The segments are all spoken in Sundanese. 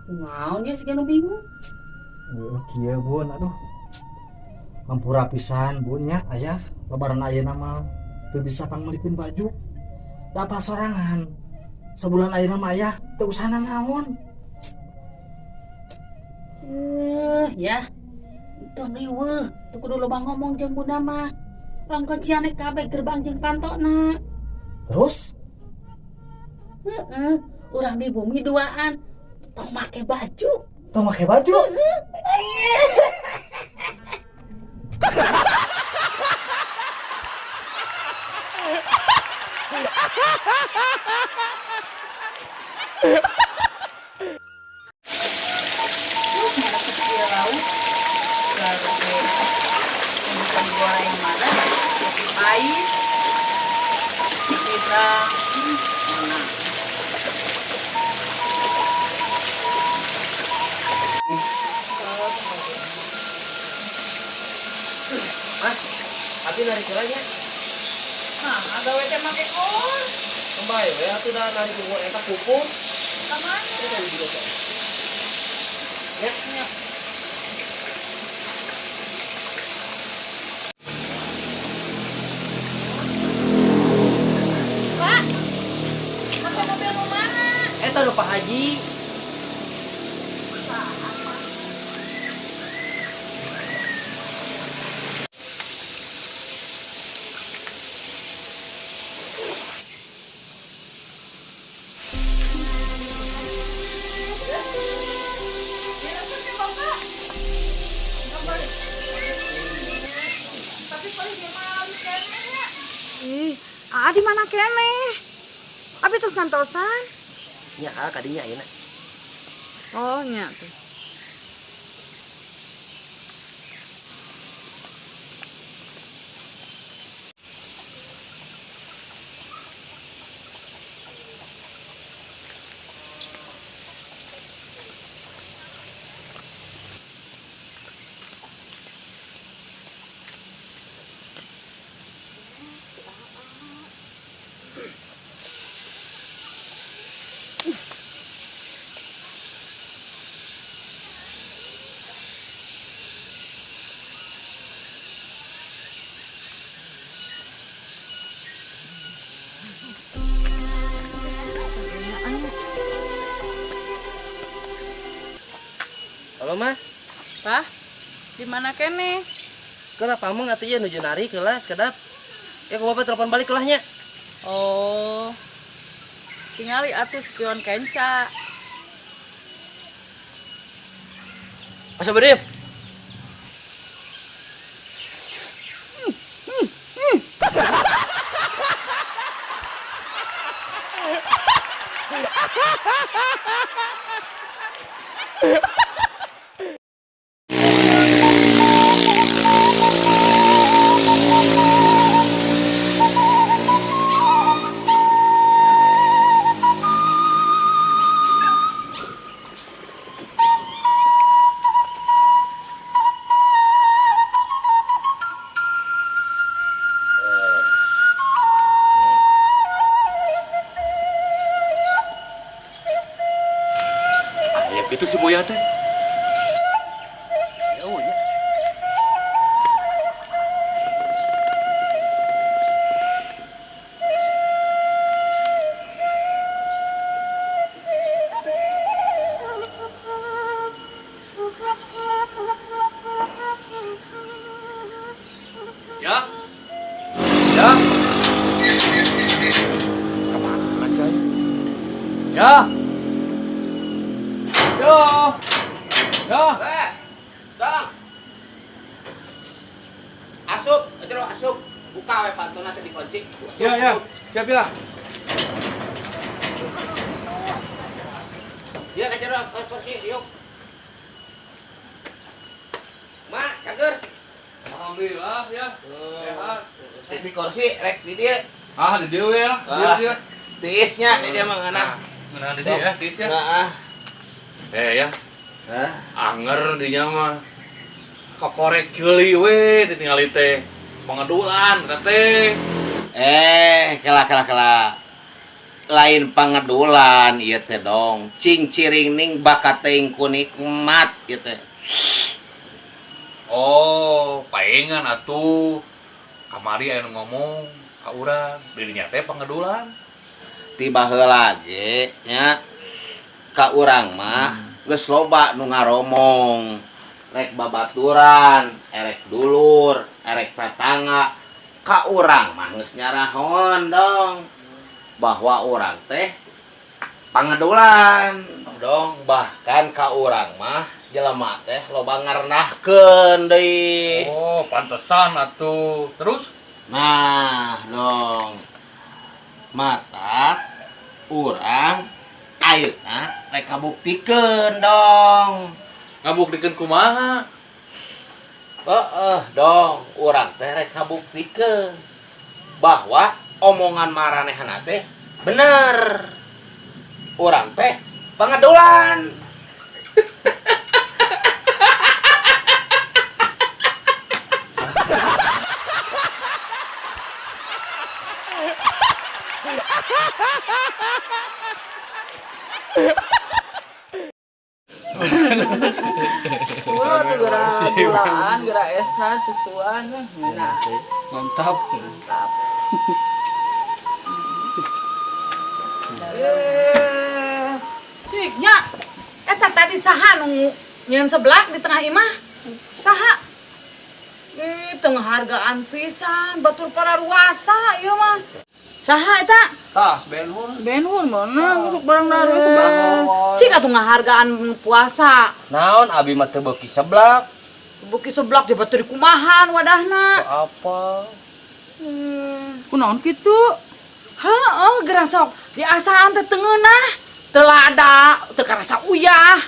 Naon ya sih bingung. Heeh, kieu Bun, aduh. Hampura pisan Bun nya aya lebaran ayeuna mah teu bisa pangmeulikeun baju. Da apa sorangan. Sebulan ayeuna mah aya teu usah naon. Ya. Tong riweuh, teu kudu loba ngomong jeung bunda mah. Rong kuncian kabeh gerbang jeung pantokna. Terus? Heeh, urang di bumi duaan. Tong make baju. Tong make baju? Goreng mana? Pais. Kita mana? Mas, abi narik heula nya. Nah, agawe teh make kor. Kembali we atuh da narik ku eta kupu. Ka mana? Ya. Ya. Pak, pakai mobil nu mana? Eta nu Pak Haji. Ih, aa di mana keneh? Abi terus ngantosan? Nya, aa kadinya ayeuna. Oh, nya tuh. Halo, Mas. Pak, di mana keneh? Kelah pameng atuh ieu nuju narik heula sekedap. Ya ku bapak telepon balik lah nya. Oh. Tingali atuh spion kenca. Masuk beureum. Ah. Dong. Asup, jero asup. Buka we pantona cek dikunci. Ya, ya. Siap ya. Ya ka jero kursi yuk. Mak, cager. Alhamdulillah ya. Sehat. Cek dikursi rek di dieu. Ah, di dieu we lah. Ah. Di dieu. Tiisnya di dieu mah ngeunah. Ngeunah di dieu ya, tiis ya. Heeh. Eh ya, Hah? anger dinya mah. Kokorek ceuli we ditinggali teh. Pangedulan eta teh. Eh, kela kela kela. Lain pangedulan ieu teh dong. Cing ciring ning bakat teuing ku nikmat ieu teh. Oh, paengan atuh. Kamari aya nu ngomong ka urang, dirinya teh pangedulan. Ti baheula ge nya ka urang mah geus loba nu ngaromong. Rek babaturan, erek dulur, erek tetangga. Ka urang mah geus nyarahon dong bahwa urang teh pangedulan dong, bahkan ka urang mah jelema teh loba ngarendahkeun deui. Oh, pantesan atuh. Terus? Nah, dong. Mata urang ayeuna rek kabuktikeun dong. Ngabuktikeun kumaha? Heeh, dong, urang teh rek kabuktikeun bahwa omongan maranehna teh bener. Urang teh pangedulan. Wah, tuh geura gulaan, geura esan, susuan, nah. Mantap. Mantap. Eh, cik nya. Eta tadi saha nu nyieun seblak di tengah imah? Saha? Ih, tengah hargaan pisan, batur para ruasa ieu mah. Saha eta? Tah, sebenhur. Benhur mana masuk barang dari seblak. Cik atuh ngahargaan puasa. Naon abi mah teu beuki seblak. Beuki seblak di batur kumahan wadahna. Apa? Kunaon kitu? Heeh, geura sok diasaan teh teu ngeunah. Teu lada, teu karasa uyah.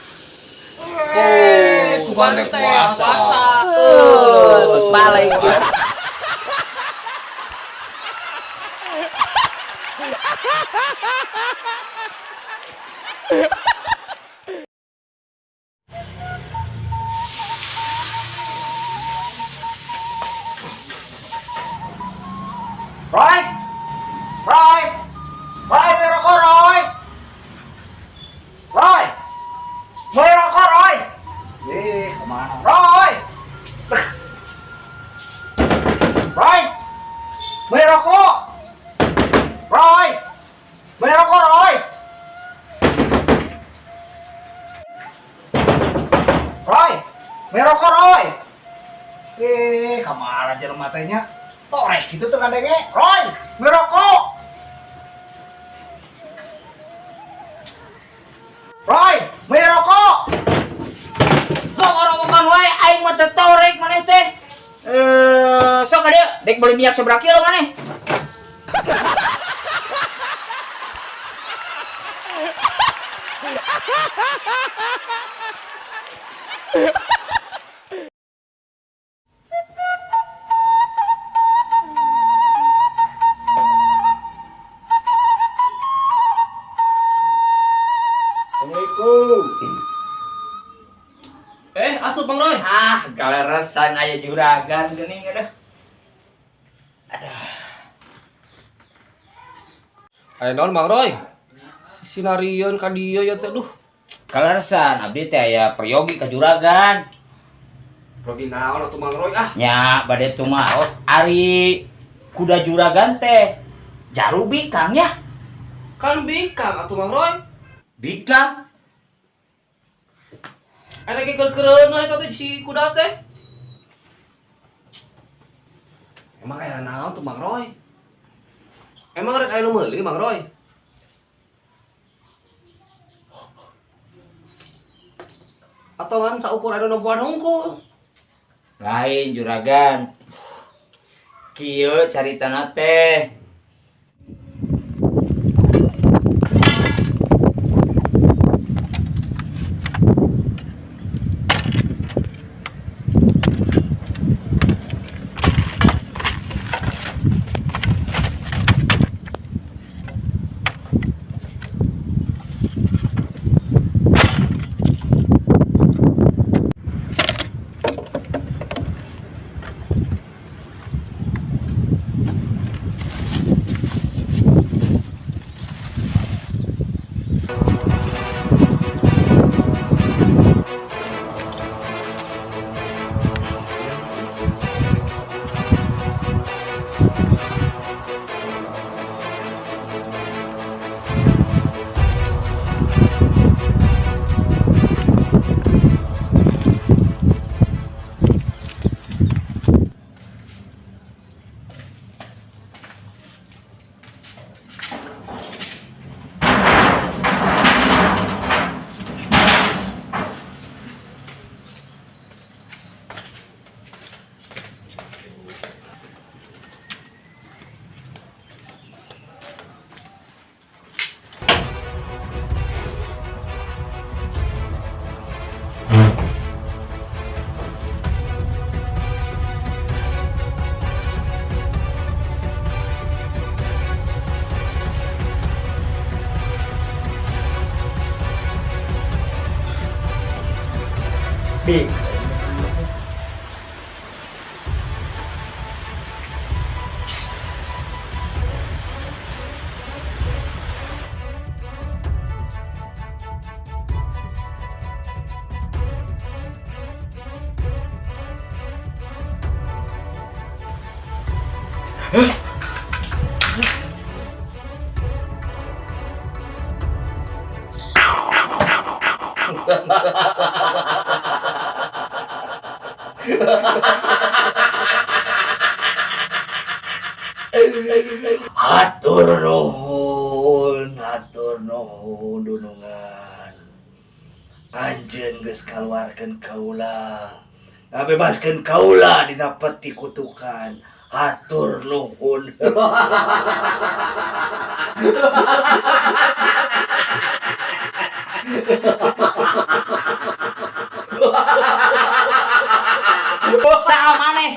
Oh, sugan teh puasa. Balik. Roy! Roy! Roy, beli rokok, Roy! Roy! Beli rokok, Roy! Eh, kemana? Roy! Roy! Beli rokok! Roy! Beli rokok, Roy! Roy! Beli rokok, Roy! Eh, kemana jelema teh nya? Toreh gitu tuh ngadenge. Roy, beli rokok. Roy, beli rokok. Kok ngorowokan wae aing mah teu torek maneh teh. Eh, sok ka dieu dek meuli minyak sabaraha kilo maneh. Assalamualaikum. Eh, asup Bang Roy. Ah, galeresan aya juragan geuning aduh. Aya naon Bang Roy? Sinarieun ka dieu ya teh duh. Kaleresan abdi teh aya peryogi ka juragan. Peryogi naon atuh Bang Roy ah? Nya bade tumaos ari kuda juragan teh jaru bikang nya. Kan bikang atuh Bang Roy. Bikang? Ada ge keur-keureun eta teh si kuda teh. Emang aya naon tuh Bang Roy? Emang rek aya nu meuli Bang Roy? Atau ngan saukur anu nempoan hungkul. Lain juragan. Kieu caritana teh. B. Hatur nuhun dunungan. Anjeun geus kaluarkeun kaula. Ngabebaskeun kaula dina peti kutukan. Hatur nuhun. Saha maneh?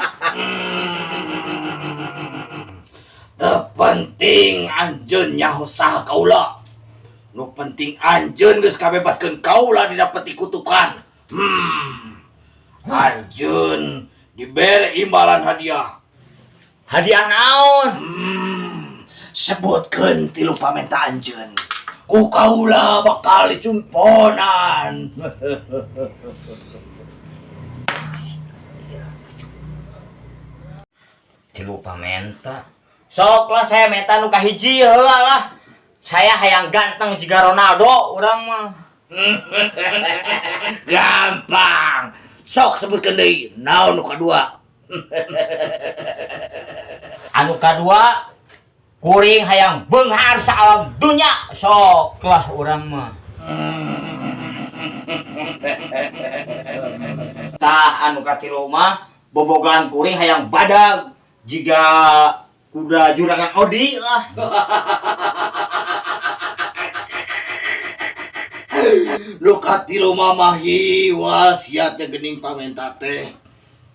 Teu penting anjeun nyaho saha kaula. Nu penting anjeun geus kabebaskeun kaula dina peti kutukan. Anjeun dibere imbalan hadiah. Hadiah naon? Sebutkeun tilu pamenta anjeun. Ku kaula bakal dicumponan. Tilu pamenta. Sok lah saya menta nu kahiji heula lah. Saya hayang ganteng jiga Ronaldo urang mah. Gampang. Sok sebutkeun deui naon nu kadua. Anu kadua kuring hayang beunghar saalam dunya. Sok lah urang mah. Tah anu katilu mah bobogan kuring hayang badag jiga kuda juragan Odi lah. Nu katilu mah hiwa sia teh geuning pamenta teh.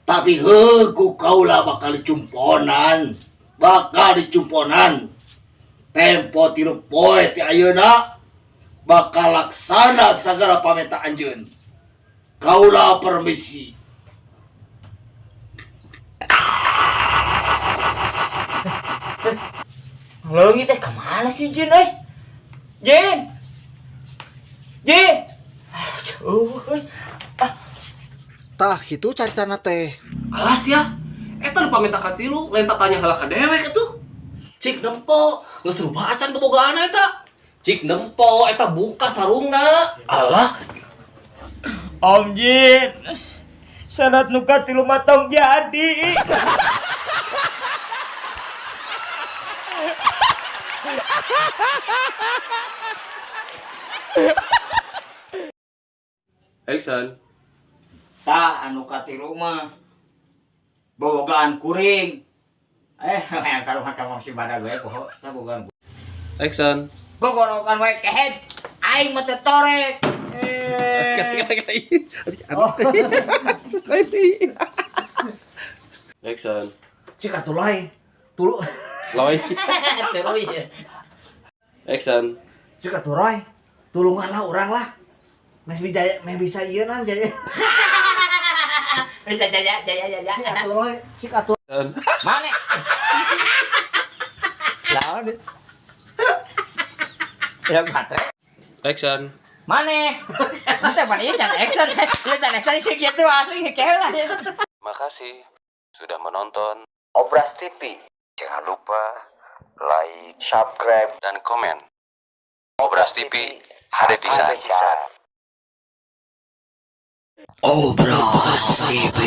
Tapi heuh ku kaula bakal dicumponan. Bakal dicumponan. Tempo 3 poe ti ayeuna bakal laksana sagala pamenta anjeun. Kaula permisi. Leungit teh kemana sih Jin euy? Jin. Jin. Aduh, euy. Tah kitu caritana teh. Alas ya. Eta nu pamenta katilu lain tatanya heula ka dewek atuh. Cik nempo, geus rubah acan bobogaanna eta. Cik nempo eta buka sarungna. Alah. Om Jin. Syarat nu katilu mah tong jadi. Action. Tah, anu katilu mah bobogaan kuring. Eh, yang karuhan kamu si badag we poho, tah bobogaan. Action. Gogorokan wae kehed. Aing mah teu torek. Eh. Oh. Action. Cik atuh lain. Tulu. Loy. Terus ya. Action. Cik atuh Roy. Tulungan lah urang lah. Meh bisa, meh bisa ieu nan jadi. Bisa jaya jaya jaya. Cik atuh Roy, cik atuh. Mana? Lawan. Ya baterai. Action. Mana? Bisa mana ieu can action. Ieu can action sih kitu asli keula. Makasih sudah menonton. Obras TV. Jangan lupa like, Subscribe. Dan komen. Obras TV, HD pisan. Obras TV.